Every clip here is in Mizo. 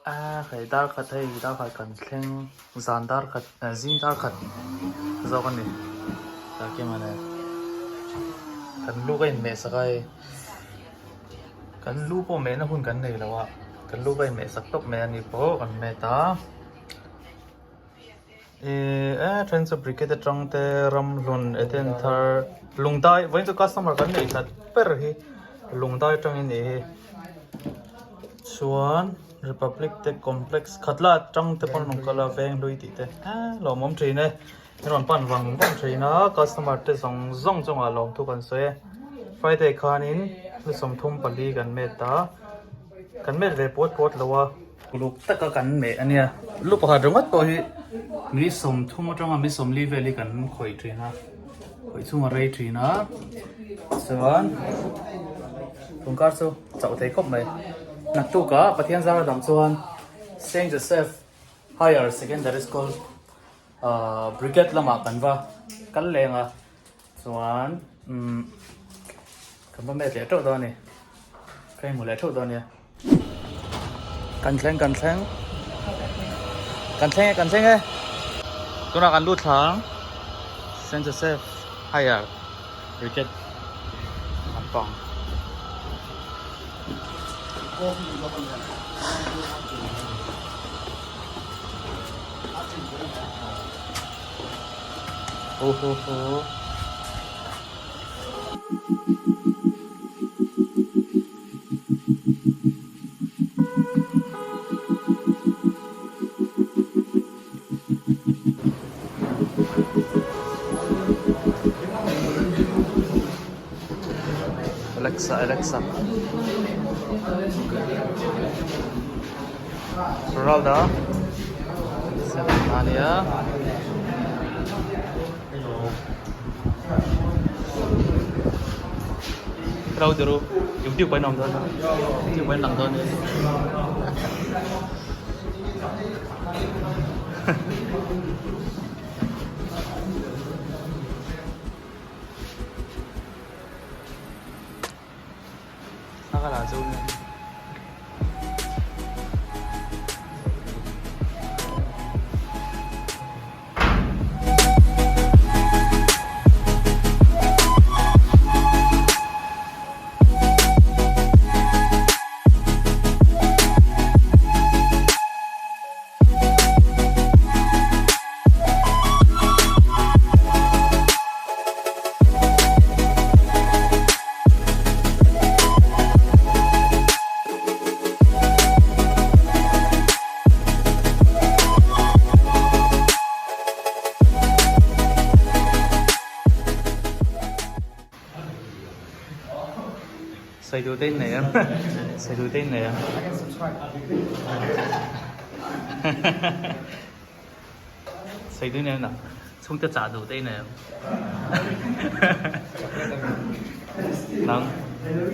A hei dar khat hei dar khat kan thleng zan dar khat zing dar khat zawk a ni Darkima nen kan lu ka inmeh sak a hei kan lu pawh mehna hun kan nei lo a kan lu ka inmeh sak tawp mai a ni pawh kan met a Ihh e then chu brigade atang te ramhlun eden thar lungdai vawiin chu customer kan neih hlat ber hi lungdai atangin nih hi chuan republic te complex khatla atang te pawn rawn kal a venghlui tih te eee lawmawm thin e an rawn pan vang vang thin a customer te zawng zawng chungah lawmthu kan sawi e friday khanin ni 34 kan met a kan met ve puat puat lo a. Uluk taka kan meh a nia. Lu pakhat ringawt pawh hi mi 30 atanga mi 40 vel hi kan khawih thin a, khawih chhung a rei thin a, chuan tun kar chu chauh thei khawp mai. Naktukah Pathian zara dang chuan Saint Joseph Higher Secondary School ahh Brigade lamah kan va kal leng a, chuan umm kan va met leh teuh dawn a ni. Ka inhmu leh theuh dawn nia. Kan thleng kan thleng. Kan thleng e kan thleng e. Tunah kan lut thlang. Saint Joseph Higher Brigade lampang. Ho ho ho. Alexa Alexa Ronaldo ania Hello Duru YouTube pawhin awm dawn a YouTube pawhin lang dawn nia A ka lah zo nia. Sawi duh te in nei em? Sawi duh te in nei em? Sawi duh in nei em? Chhungte chah duh te in nei em? Nang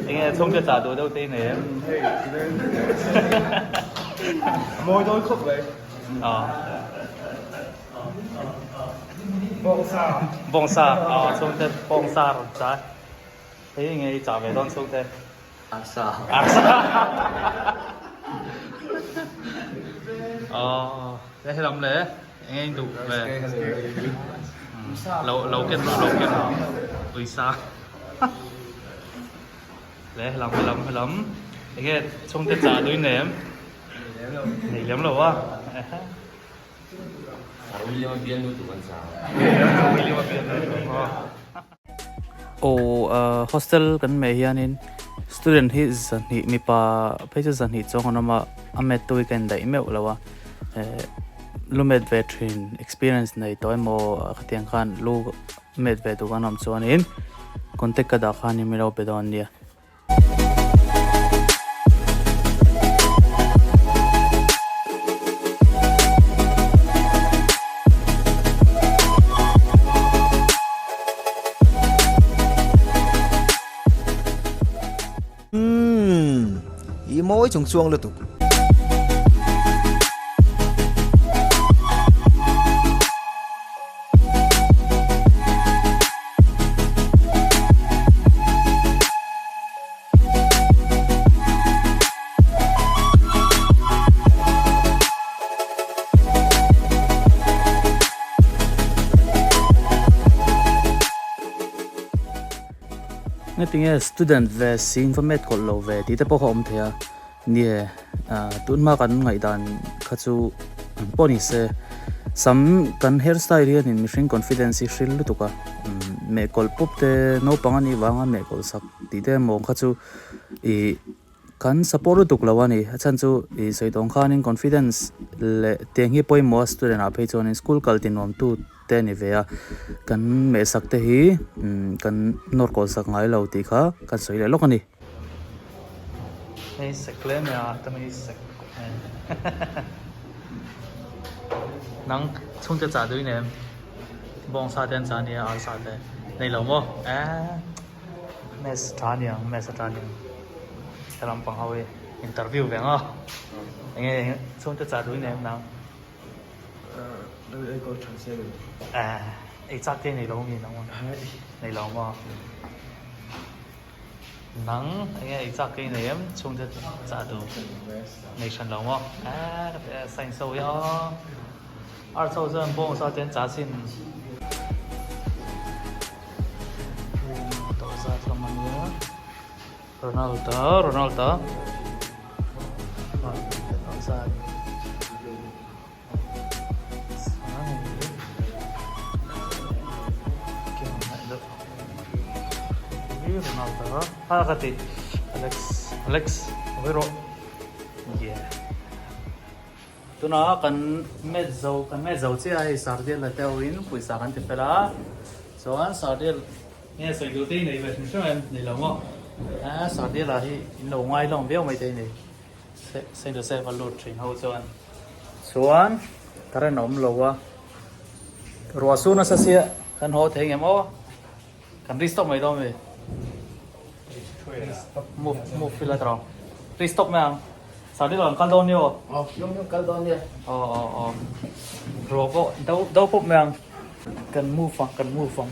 enge chhungte chah duh deuh te in nei em? Mawi dawn khawp mai. Bawngsa. Bawngsa chhungte bawngsa rawn chah. Hei enge i chah ve dawn chhungte? Arsa. Arsa. Aww he lam le enge in duh ve? Lo lo ken ru lo ken ru uisa. Le he lam he lam he lam enge chhungte chah duh i nei em? Nei lem lo a. William a bialnu tur kan chah. William a bialnu tur aw. Aw hostel kan meh hianin student hi zahnih mipa phei chu zahnih chuang an awm a a met tu hi ka indaih meuh lo a eh lu met ve thin experience nei tawh emaw khatiang khan lu met ve tur kan awm chuanin contact ka dah khanin min lo be dawn nia. Umm, i mawi chung chuang lutuk. Heti nge student ve si in va met kawlh lo ve tih te pawh kha awm thei a. Nie, tun hma kan ngaihdan kha chu an pawh ni se. Sam kan hair style hianin mihring confidence hi hril lutuk a. Meh kawlh pawp te naupang a nih vanga meh kawlh sak tih te mawng kha chu ih Kan support lutuk lo a ni. A chhan chu i sawi tawng khanin confidence leh tiang hi pawimawh a student ah phei chuanin school kal ti nuam tu te a ni ve a. Kan mehsak te hi kan nawr kawl sak ngai lo tih kha kan sawi leh lawk a ni. Hei sek hle mai a, ta mai sek nang chhungte chah duh i nem bawngsa te an chah a nia arsa te nei lo maw eeh. Mess tha aniang mess a tha aniang he lampang ho hi interview ve ang a enge chhungte chah duh i nei em nang eh ei chak te nei lo nge nang nei lo maw nang enge ei chak te i nei em chhungte chah duh nei hran lo maw eh science ho hi aw. Arts ho chuan bawng sa te an chah sin. Tawh zat hlawm a nia. Ronaldo, Ronaldo. Tawh zat. Ronaldo. Ah ka ti. Alex, Alex. Hawi rawh. Yeah. Tuna kan met zo kan met zo chiah a hei sardial la te hoin pawisa kan ti fel a chuan sardial nge sawi duh te hi nei ve hrim hrim em ni lo maw a sardial ah hi in lo ngai hlawm viau mai te hi ni Saint Joseph a lut thin ho chuan chuan current a awm lo a ruah su nasa sia kan haw thei ngem aw kan restock mai dawn mi move move ila tawh restock mai ang. Sadi lo an kal dawn ni aw. Aw, yung yung kal dawn nia. Aw aw aw. Ruah pawh do do pawp mai ang. Kan move ang, kan move ang.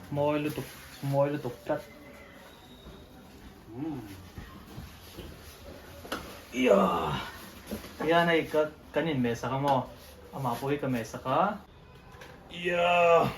Mawi lutuk mawi lutuk tlat ia hian hei ka kan inmeh sak a maw amah pawh hi ka meh sak a ia.